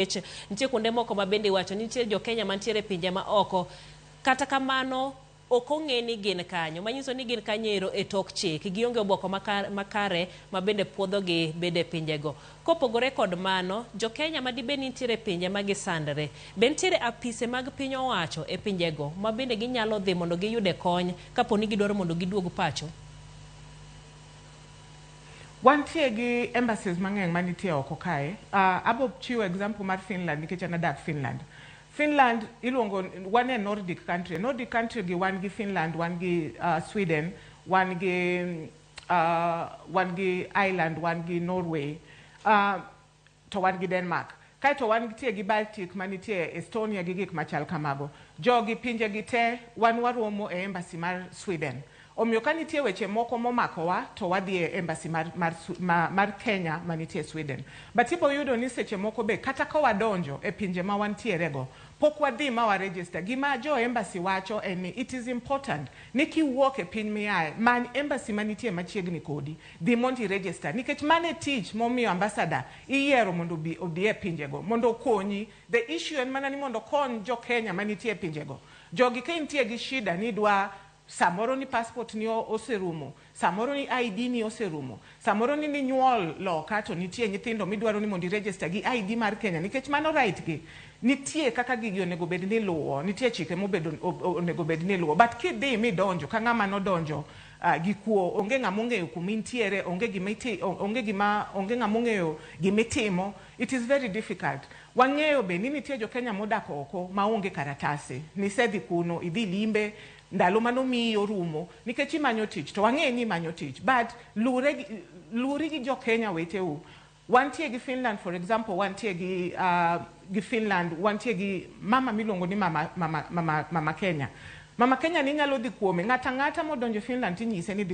Nikech nitie kuonde moko ma bende iwacho ni nitie jo-Kenya mantiere e pinje ma oko. Kata kamano, ok ong'e ni gin kanyo, manyiso ni gin kanyo ero e tok chik. Gionge oboko makare ma bende puodhogi bedo e pinjego. Kopogore kod mano, jo-Kenya ma dibed ni nitiere e pinje ma gisandre, be nitiere apise mag piny owacho e pinjego ma bende ginyalo dhi mondo giyude kony kapo ni gidwaro mondo giduog pacho? Wantie gi embassies mang'eny manitie oko kae. Abo chiwo example mar Finland nikech an adak Finland. Finland iluongo wan e Nordic country. Nordic country gi wan gi Finland, wan gi Sweden, wan gi Ireland, wan gi Norway, to wan gi Denmark. Kaeto wantie gi Baltic manitie Estonia gi gik machal kamago. Jogi pinje gi te wan waromo e embassy mar Sweden. Omiyo ka nitie weche moko momakowa to wadhi e embassy mar Kenya manitie Sweden. But ibo yudo ni seche moko be kata ka wadonjo e pinje ma wantiere go, pok wadhi ma wa register. Gima jo embassy wacho en ni it is important ni kiwuok e piny miaye, many embassy manitie machiegni kodi, dhi mondo i register. Nikech mano e tich momiyo ambassador iyiero mondo obi e pinjego, mondo okonyi. The issue en mana ni mondo okony jo Kenya manitie e pinjego. Jogi ka intie gi shida ni idwa samoro ni passport ni oserumo, samoro ni ID ni oserumo, samoro ni ninyuol loka to nitie nyithindo midwaro ni mondo i register gi ID mar Kenya nikech mano right gi. Nitie kaka gigi onego bed ni luwo, nitie chike mobedo onego bed ni luwo. But kidhi midonjo ka ng'ama nodonjo gi kuo, onge ng'ama ong'eyo kuma intiere, onge ng'ama ong'eyo gimitimo, it is very difficult. Wang'eyo be ni nitie jo Kenya modak oko maonge karatase. Nisedhi kuno, idhi limbe, ndalo manomiyi orumo nikech imanyo tich to wang'e ni imanyo tich but luri gi jo Kenya weteu. Wantie gi Finland, for example, wantie gi Finland, wantie gi mama miluongo ni mama Kenya. Mama Kenya ni inyalo dhi kuome, ng'ata ang'ata modonjo Finland tinyise ni dhi